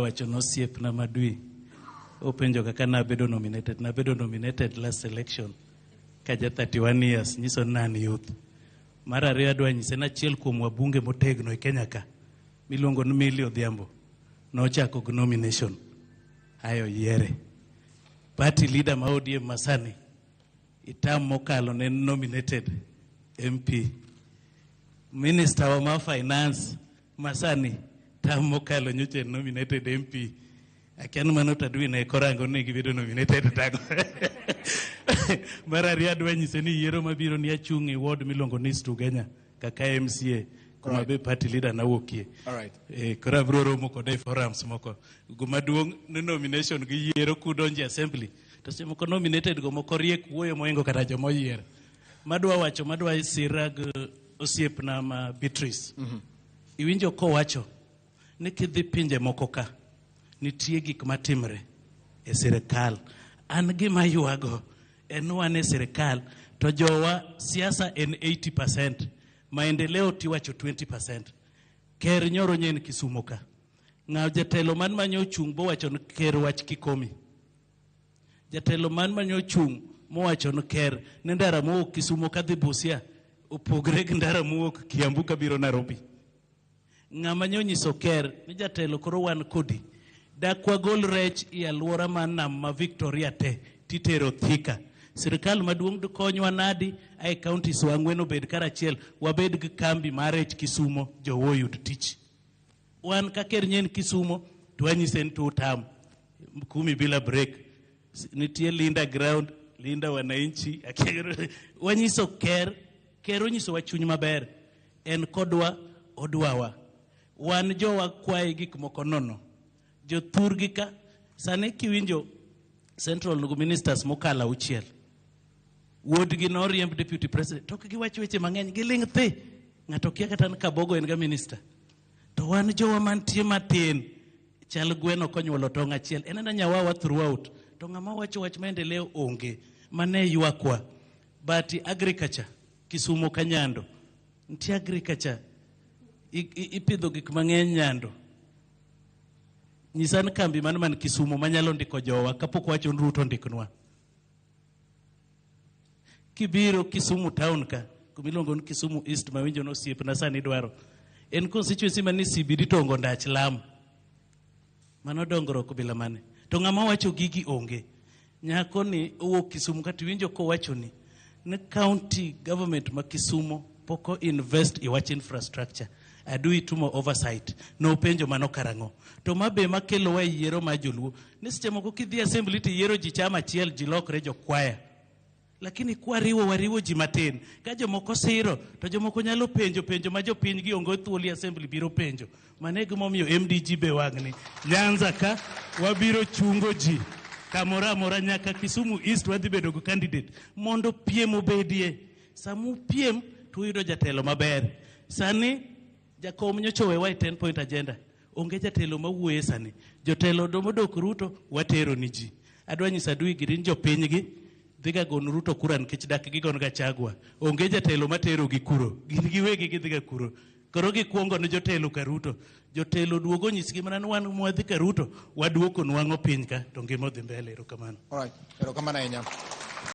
Wacho nosiepna madwi openjo kaka nabedo nominated. Nabedo nominated last election kaja 31 years, nyiso ni an youth. Mar ariyo, adwa nyise ni achiel kuom wabunge motegno e Kenya ka miluongo ni Millie Odhiambo nochako gi nomination ayo yiere. Party leader ma ODM masani itam mokalo ne nominated MP. Minister wa ma finance masani tam mokalo nyocha en nominated MP. Akia ni mano to adwi ne korango ni gibedo nominated tang'o. Mar ariyo, adwa nyise ni yiero mabiro ni achung' e ward miluongo ni East Ugenya kaka MCA kuma be party leader nawuokie. All right. Koro abiro romo kode e forums moko. Gima duong' ni nomination gi yiero kudonjo e assembly to seche moko nominated go moko riek wuoyo mohingo kata joma oyier. Madwa wacho, madwa sira gi osiepna ma Beatrice. Iwinjo kowacho ni kidhi pinje moko ka nitie gik matimre e sirikal. An gima ywago en ni wan e sirikal to jowa siasa en 80%, maendeleo tiwacho 20%. Ker nyoro nyen Kisumo ka. Ng'a jatelo man manyo ochung' bowacho ni ker wach Kikomi. Jatelo man manyo ochung' mowacho ni ker ni ndara mowuok Kisumo kadhi Busia opogre gi ndara mowuok Kiambu kabiro Nairobi. Ng'ama nyo ker ni jatelo koro wan kodi. Dak wagol rech e alwora mar nam ma Victoria te titero Thika. Sirikal maduong' dikonywa nadi ae counties wa ang'wen obed karachiel wabed gi kambi mar rech Kisumo jowo oyud tich. Wan ka ker nyien Kisumo to wanyise ni two term kumi bila break. Nitie Linda ground, Linda wananchi. Wanyiso ker, ker onyisowa chuny maber. En kodwa, odwawa. Wan jowa kwaye gik moko nono. Jothurgi ka, sani kiwinjo Central nugu ministers mokalo auchiel. Wuodgi noriemb deputy president. To ok giwach weche mang'eny, giling' thi. Ng'ato kia kata ni Kabogo en ga minister. To wan jowa mantie matin, chal gweno konyuolo tong' achiel. En ena nyawawa throughout. To ng'ama wacho wach maendeleo onge. Mane ywakwa. But agriculture, Kisumo ka Nyando. Nitie agriculture. Ipidho gik mang'eny Nyando. Nyisa ni kambi man man Kisumo manyalo ndiko jowa kapok wacho ni Ruto ndiknwa. Kibiro Kisumu town ka, kumiluongo ni Kisumu East mawinjo ni osiepna sani dwaro. En constituency man ni CBD to ongo ndach lam. Mano dongruok bila mane. To ng'ama wacho gigi onge. Nyako ni owuok Kisumu kata iwinjo kowacho ni county government ma Kisumo pok o invest e wach infrastructure. Adui tumo oversight. Nopenjo mano karang'o. To ma be makelowa e yiero mar joluo. Ni seche moko kidhi assembly to yiero ji chama achiel ji lokre jokwaya. Lakini kwariwo wariwo ji matin. Ka jomoko siro to jomoko nyalo penjo penjo ma jopiny gi onge thuolo e assembly biro penjo. Mano e gimomiyo MDG be wang'ni. Nyanza ka wabiro chungo ji kamoro amora nyaka Kisumu East wadhi bedo gi candidate mondo piem obedie. Sama upiem to uyudo jatelo maber. Sani jakom nyocha owewa e 10 point agenda. Onge jatelo mawuoye sani. Jotelo modok Ruto watero ni ji. Adwa nyiso adui giri ni jopinygi dhiga gon Ruto kura nikech dak gigon Gachagua. Onge jatelo matero gi kuro. Gin giwegi gidhiga kuro. Koro gikuongo ne jotelo ka Ruto. Jotelo duogo nyisgi mana ni wan mwadhi ka Ruto, waduoko nwang'o piny ka to ngima odhi mbele. Erokamano. All right. Erokamano ahinya.